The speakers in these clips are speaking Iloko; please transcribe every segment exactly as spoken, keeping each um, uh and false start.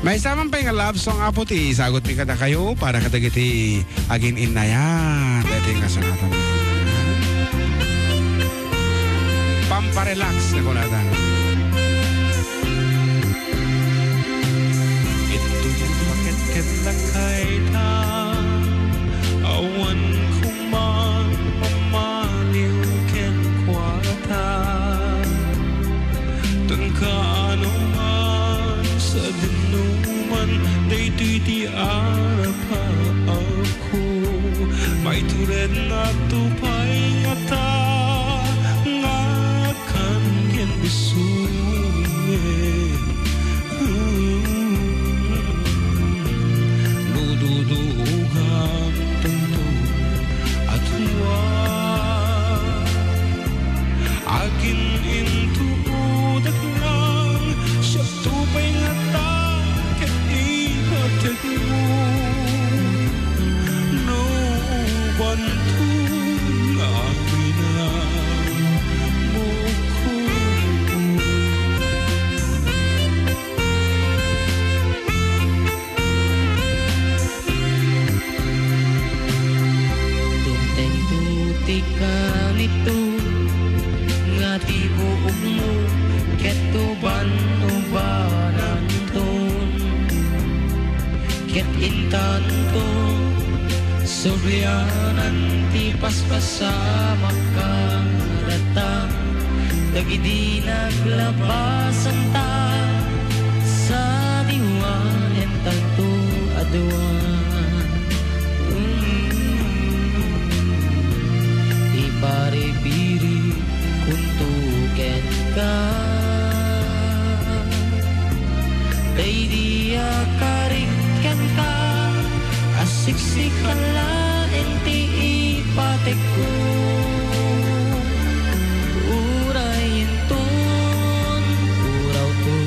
Maysa man pay nga love song, Apo, ti isagutmi kadakayo para kadagiti agin-innayan. Daytoy nga sonata. Pamparelax nga kunada. Iti paket ket lakayta, awan koma mamaliw kenkuata. Tangka anuman sadinoman, daytoy ti arapaapko. Maitured nga tupay ngata nga kan ken bisuen. No dudugan tanto a tua, agin-intuodak nang siak to pay ngata ket ipatekmo. No ubanto nga abinamokko. Dumtengto ti kanito nga ti buokmo ket uban-ubananton. Ket intanto, sublianan ti paspasamak a rata. Dagidi naglabasanta, sadiwa entanto a dua. Mm. Iparipiri kunto kenka. Daydi a karik kenka, a siksika laeng ti ipatekko. Uray inton, urawto,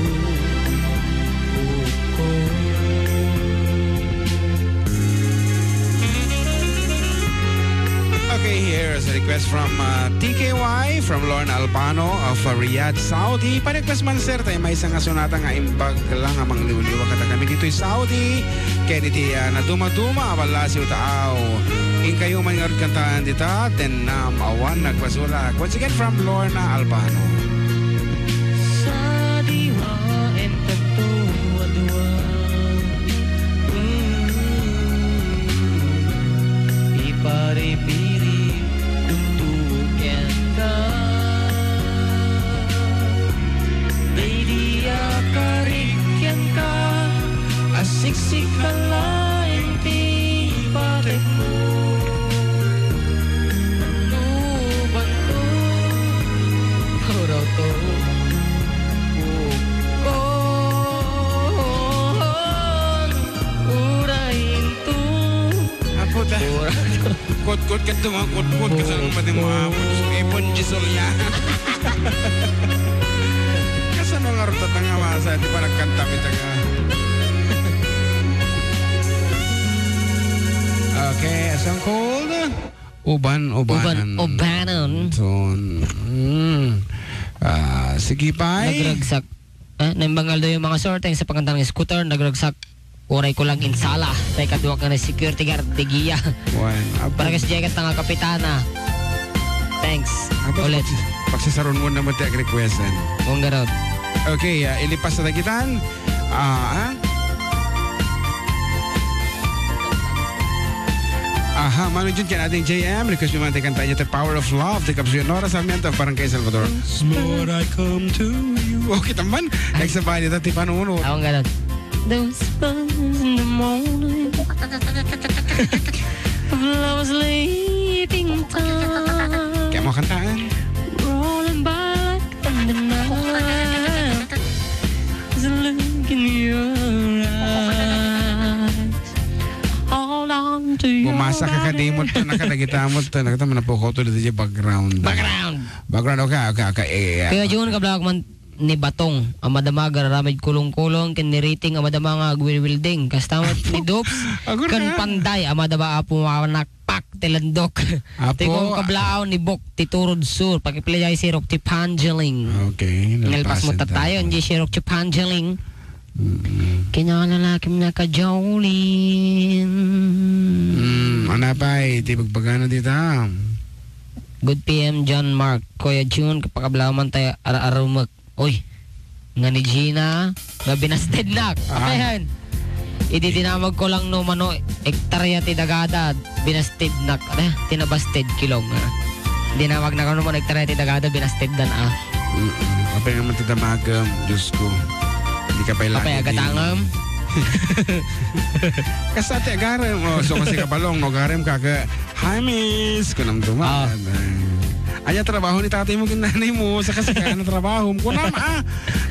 ukko. Okay, here's a request from, uh, T K Y, from Lorna Albano of, uh, Riyadh, Saudi. Pa-request man, sir, tayo maysa nga sonata nga imbag lang a mangliwliwa kadakami ditoy Saudi. Ken iti, uh, nadumaduma a ballasiw taaw. Inkayo man ngarud kantaen dita, Dennam, awan nagpasulak. Once again, from Lorna Albano. Sadiwa entanto a dua. Iparipiri kunto kenka. Daydi a karik kenka, a siksika laeng ti ipatekmo. No ubanto, urawto, ukko. Uray inton. Apo ta. Ura. Kutkot ket dumakutkot, kasano pati mga ipon, Gisol niya. Kasano nga ruta nga masa, di pa nagkanta mi taga. Okay, a song called Uban, Ubanan. Uban, Ubanan. Ton. Mm. Ah, sige, pay. Nagragsak. Ah, naimbag nga aldaw, mga sir, thanks sa pagkanta ng scooter, nagragsak. Uray ko lang insala. Tay kaduak nga na security guard, di giya. Wan, apo. Para kas Jay kat nga kapitana. Thanks. Apo, ulit. Pagsi-, pagsisaron mo naman ti requestan. Mong garot. Okay, ah, ilipas na tagitan. Ah, ah. Aha, Mano Jun, ken Ading J M, request mi man ti kanta niya, The Power of Love, ti Kapsyo Nora Sarmiento of Barangay Salvador. Lord, I come to you. Okay, taman. Ay. Nagsabay nito, ti panuno. Ako nga lang. Those bugs in the morning. Of love's sleeping time. Kaya mo kantaan. Rolling by like thunder now. There's a look in your eyes. Hold on to your body. Bumasa ka kadimot to, nakadagita mo to, nakita mo na po ko to dito yung background. Background. Background, okay, okay, okay. Eh, Kaya yun, kablak man, ni Batong a madama nga aramid kulong-kulong, ken ni Riting a madama nga agwilwilding. Kasta met ni Dops, Agor ken na. Panday a madama a pumanakpak ti landok. Apo, ti kong kablaaw ni Bok ti Turod Sur. Pakiplayay sirok ti Pangeling. Okay, nalpas mo nalpasan tayo, tayo. Hindi sirok ti Pangeling. Mm. Kinalalaki na ka, Jolene. Mm, ano pa, eh, ti bagbagana dita? Good P M, John Mark. Kuya Jun, kapakablaman tayo, ara-arumek. Uy, nga ni Gina, nga binastednak. Ah. Ayan. Idi dinamag ko lang no mano, ektarya ti dagada, binastednak. Ano, tinabasted kilong, ah. Dinamag na ko no mano, ektarya ti dagada, binasteddan, ah. Mm-mm. Apay nga man ti damagem, Diyos ko. Hindi ka pa'y lagi. Apay, agatangem? Kasta ti agarem. Oh, so kasi kabalong, no, agarem ka, ka, "Hi, miss." Kunam duman. Ah. Ay. Anya trabaho ni tatay mo, ken nanay mo, saka sika na trabaho. Kunam, ah,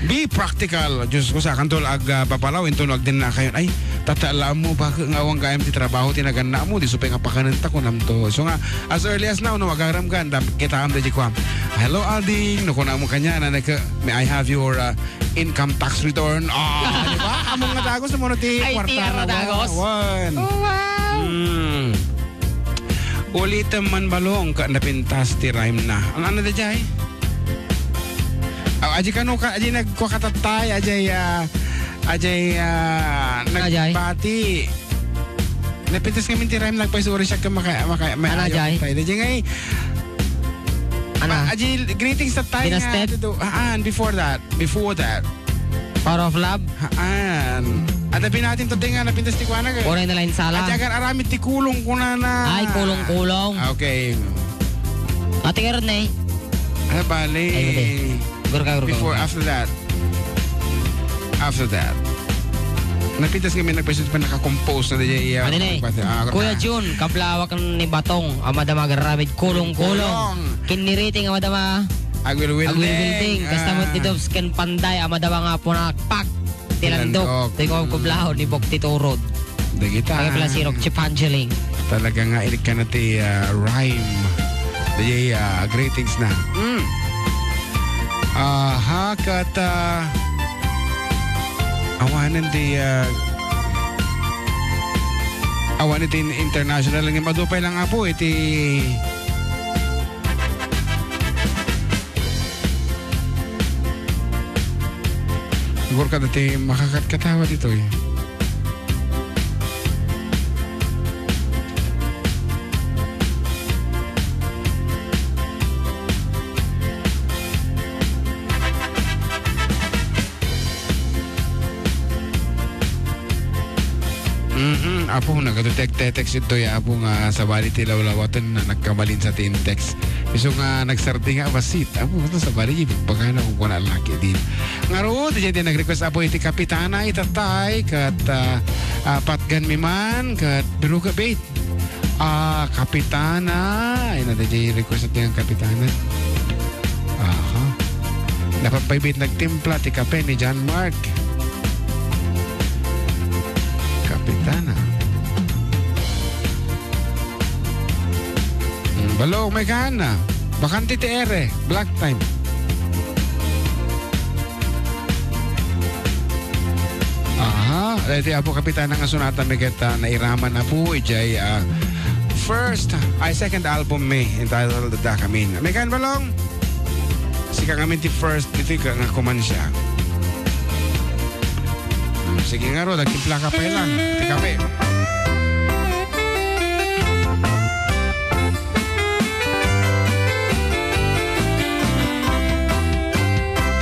be practical. Diyos ko, sakanto la ag, ah, papalaw, inton agdin na kayo. Ay, tata, alam mo, bakit nga awang gayam ti trabaho, ti naganna mo, di supay nga pakanen ta, kunam to. So nga, as early as now, no, agaram ka, andam, kita am, di kwa. "Hello, Alding." No, kunam mo kanya, na, nag-, "May I have your, ah, income tax return?" Ah, di ba? Among nga dagos, mo ti I T R kwarta na na dagos. Wan. Oh, wow. Hmm. Ulitem man balong ka napintas ti rhyme na. Ano, ano da jay? Aw, aji kano ka, aji nagkuakatattay, ajay, ah, ajay, ah, ajay. Nagbati. Napintas ngamin ti rhyme, nagpaisuri siya ka maka-, maka-, may Ano, ayaw jay? Tayo. Aji ngay, Ano? Ah, aji greetings tattay nga. Binasted? Dito. Ah, and before that, before that. Power of Love? Haan. Ada binatin to, tinga, napintas ti kuana, eh. Oray na lain sala. At agar aramid ti kulong, kunana. Ay, kulong-kulong. Okay. Ate Erne. Ah, bali. Ay, hindi. Gurka, gurka, Before, gurka. After that. After that. Napintas kami, nagpasud pa, nakakompose na diya, iya. Ano ni? Ah, Kuya Jun, kablawak ni Batong, a madama agar aramid kulong-kulong. Kulong. Kiniriting a madama Agwilwilding. Agwilwilding. Kasta met ti Dubs ken Panday a madama nga punakpak. Ti landok. Ti landok. Ti kukublahon ni Bok ti Turod. Dagita. Kaya pala si Rock Chipangeling. Talaga nga, ilik ka na ti, ah, rhyme. Di, ah, greetings na. Mm. Aha, kat, ah, awanen ti, ah, awanen ti international nga madupay lang, apo, iti Siguro kada ti makakatkatawa ditoy. Mhm, apo, nagatetek-tetext ito ya, apo, nga sabali ti lawlawaten na nagkabalin sa ti in-text. Isu nga nagsarding nga basit. Apo, ito sabali, bagana kung kuna laki din. Ngarud, diay ti nag-request, apo, iti Kapitana, itatay, kat, ah, ah, patgan mi man, kat, pero ka, bait. Ah, Kapitana. Ay, na, diay request ti Kapitana. Aha. Napagpaybit nagtimpla ti kape ni John Mark. Kapitana. Hmm, balo, may gana. Bakante ti ere. Black time. Aha, iti Apo Kapitana nga sonata mi ket, ah, nairaman na po, ijay, ah, first, ay, second album mi, entitled Dakamin. Megan Balong, sika ngamin ti first, iti ka nga kuman siya. Hmm, sige nga ro, nagtimpla ka pa lang. Ti kape.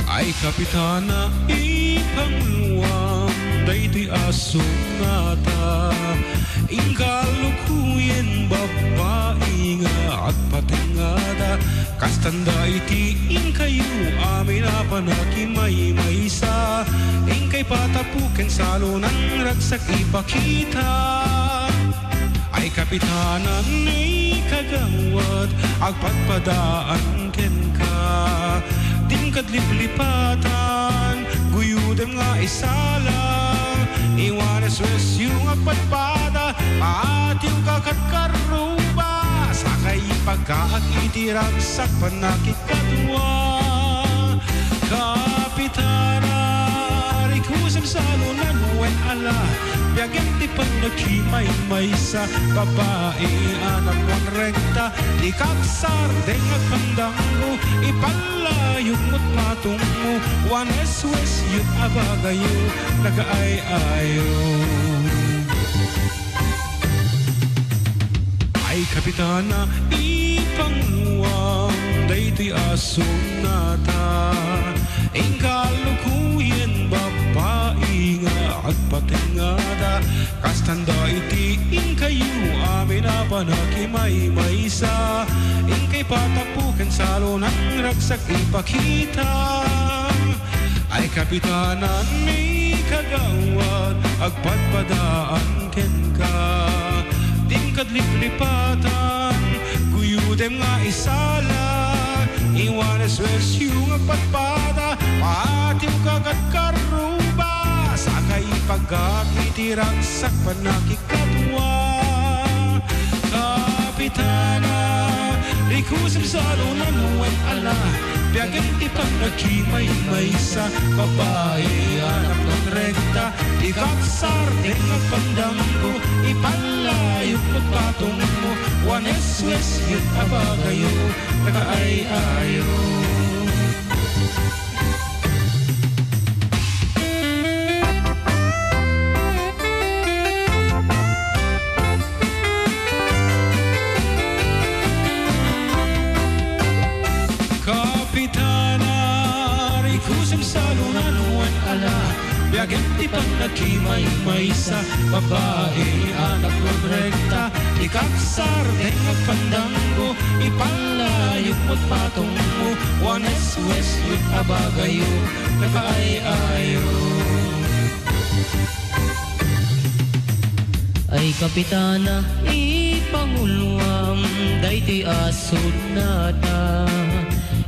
Ay, Kapitana, ipangluam daytoy a sungata. Inka lukuyen babbai nga agpatingada. Kastanda iti inkayo amin a panakimaymaysa. Inkay patapuken salonan ragsak ipakita. Ay, Kapitana, ni kagawad, agpadpadaan kenka. Dimkad liplipatan, guyudem nga isalang. Iwanes wes yung agpadpada, paatiw ka kat karuba. Sakay pagkaak iti ragsak panakikadua. Kapitana, rikusen Salunan wen ala, biagem ti pannakimaymaysa, babai a napon rekta, ti kaksar deng agpandanggo, ipallayog met patongmo, waneswes yut a bagayo, nagaay-ayo. Ay, Kapitana, ipanguam daytoy a sunnata. Inka lukuyen, babai nga agpatengngada. Kastanda iti inkayo amin a panakimaymaysa. Inkay patapuken salonan ragsak ipakita. Ay, Kapitana, ni kagawad, agpadpadaan kenka. Dimkad liplipatan, guyudem nga isala. Iwanes wesyo nga patpata, paatiwka kad karruba. Sakay pagkat iti ragsak panakikadua. Kapitana, rikusem salonan wen ala, biagem ti pannakimaymaysa, babai a napon rekta, ti kaksar deng agpandanggo, ipallayog met patongmo, waneswes yut a bagayo, nagaay-ayo. Kapitana, rikusem salonan wen ala, biagem ti pannakimaymaysa, babai a napon rekta, ti kaksar deng agpandanggo, ipallayog met patongmo, waneswes yut a bagayo, nagaay-ayo. Ay, Kapitana, ipanguloam daytoy a sunnata.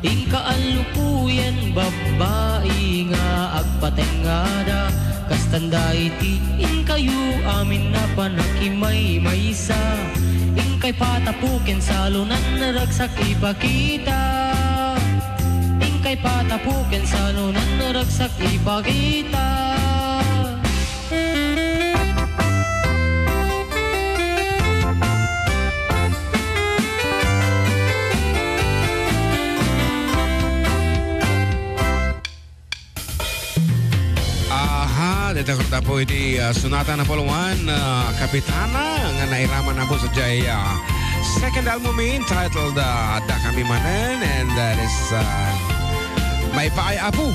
Inka allukuyen, babbai nga agpatengngada. Kastanda iti inkayo amin a panakimaymaysa. Inkay patapuken salonan ragsak ipakita. Inkay patapuken salonan ragsak ipakita. Aha, dita kurta po iti, ah, Sonata Number One, ah, Kapitana, nga nairaman na po sa jay, ah, second album entitled, ah, Adda Kami Manen, and that is, ah, Maipaay Apo.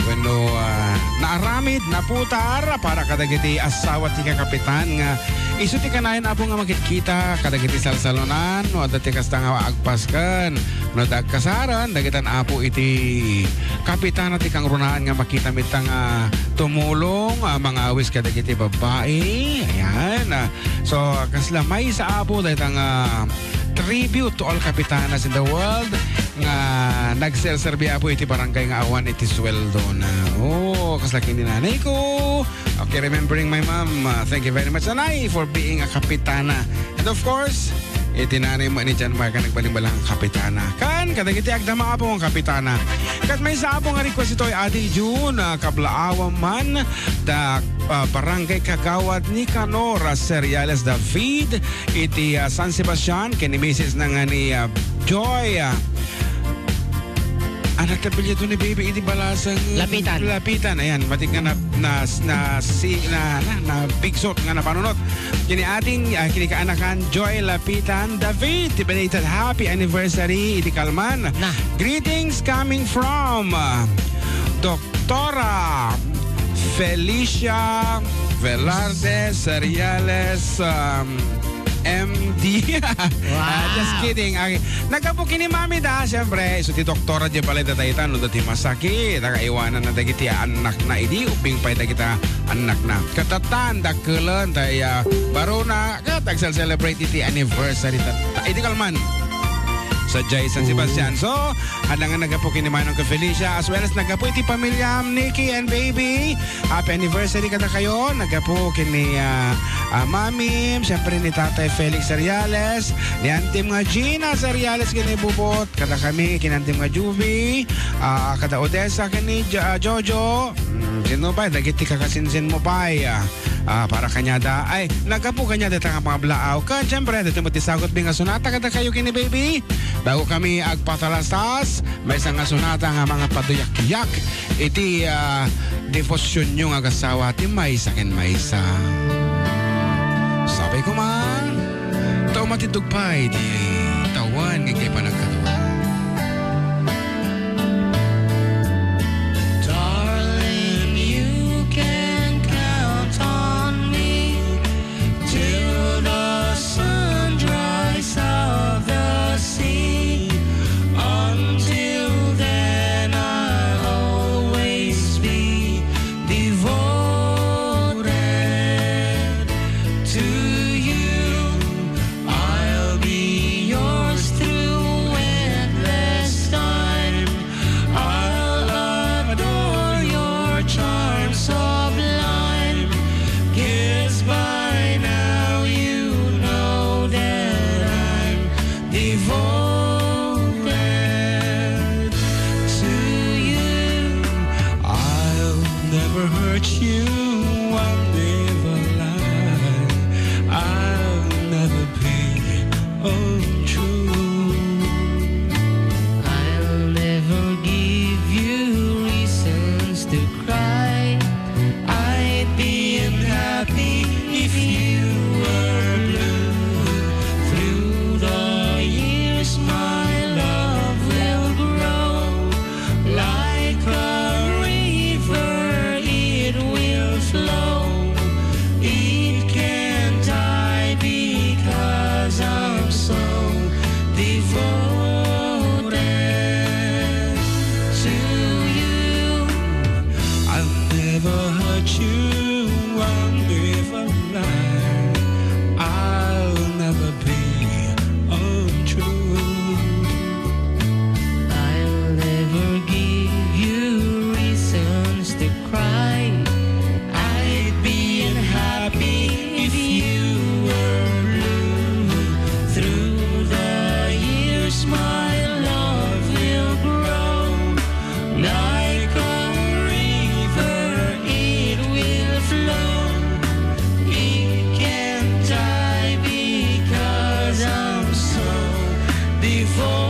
Wenno, ah, naaramid, naputar para kadagiti asawa ti kakapitan nga isu ti kanayon, Apo, nga makitkita kadagiti salsalonan no adda ti kasta nga agpasken. No dagkasaren, dagitan, Apo, iti kapitana ti kangrunaan nga makita met nga tumulong, ah, mangawis kadagiti babbai. Ayan, ah, So, kasla maysa, Apo, dayta nga tribute to all kapitanas in the world nga nagserserbi, Apo, iti barangay nga awan iti sueldona. Oh, kasla ken ni nanay ko. Okay, remembering my mom. Uh, thank you very much, Nanay, for being a kapitana. And of course, iti nanay mo ni Jan Mark nga nagbalingbalaang kapitana. Kan, kadagiti agdama, Apo, nga kapitana. Ket maysa, Apo, nga request itoy, Adi June, ah, kablaawam man, da, ah, Barangay Kagawad Nicanor, ah, Seriales David, iti, ah, San Sebastian, ken ni Misis na nga ni, ah, Joy, ah, anak ti apelyido ni Baby, iti Balasang Lapitan. Lapitan, ayan, matik nga na, na, na, si, na, na, na, bigsot nga napanunot. Kini ating, ah, kinikaanakan, Joy Lapitan David, ti belated happy anniversary, iti kalman. Na. Greetings coming from, ah, Doc Tora Felicia Velarde Seriales, um, M D. Wow. Ah, just kidding. Ay, naggapu kini Mami da, siyempre, so ti doktora di balay da dayta, no, dati masakit, nakaiwanan na dagiti anak na idi, ubing pay dagita anak na. Katatan, dakkelon, tay, ah, baruna, kat, agsel-celebrate iti anniversary, ta, ta, idi kalman. Sa Jay San Sebastian. So, Adda nga naggapu ken ni Manong ken Felicia, as well as naggapu iti pamiliam, Nikki and Baby. Happy anniversary kadakayo. Naggapu ken ni, ah, ah, Mamim, siyempre ni Tatay Felix Seriales, ni Antim nga Gina Seriales ken ni Bubot, kada kami ken Antim nga Juby, ah, kada Odessa ken ni Jo-, ah, Jojo. Mm, Sino pay dagiti kakasinsinmo pay, ah, ah, para kaniada? Ay, naggapu kaniada ta nga pangablaaw. Ket, siyempre, daytoy met ti sagutmi nga sonata kadakayo ken ni Baby. Bago kami agpatalastas, maysa nga sonata nga mangapaduyak-yak iti, ah, devosyonyo nga agasawa ti maysa ken maysa. Sapay koma, ta umatidog pay ti tawen nga inkay panagkadua. Darling, you can count on me till the sun dries out the sea. Until then, I'll always be devoted to you. I'll be yours through endless time. I'll adore your charm sublime. 'Cause by now you know that I'm devoted to you. I'll never hurt you, I'll never lie, I'll never be untrue. I'll never give you reasons to cry. I'd be unhappy if you were blue. Through the years, my love will grow like a river, it will flow. It can't die because I'm so devoted to you. I'll never hurt you, I'll never lie, I'll never be untrue. I'll never give you reasons to cry. I'd be unhappy if you were blue. Through the years, my love will grow like a river, it will flow. It can't die because I'm so devoted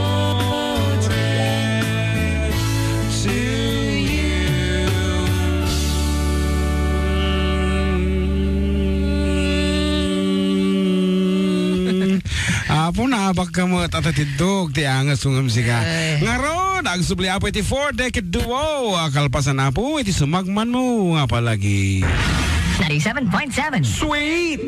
to you. Apo, naabak ka met, Ata Tiddog, ti angas mo nga musika. Ay. Ngarud, agsubli, Apo, iti Four Decade Duo. Ah, kalpasan, Apo, iti sumagmam mo nga palagi. Ninety-seven point seven. Sweet!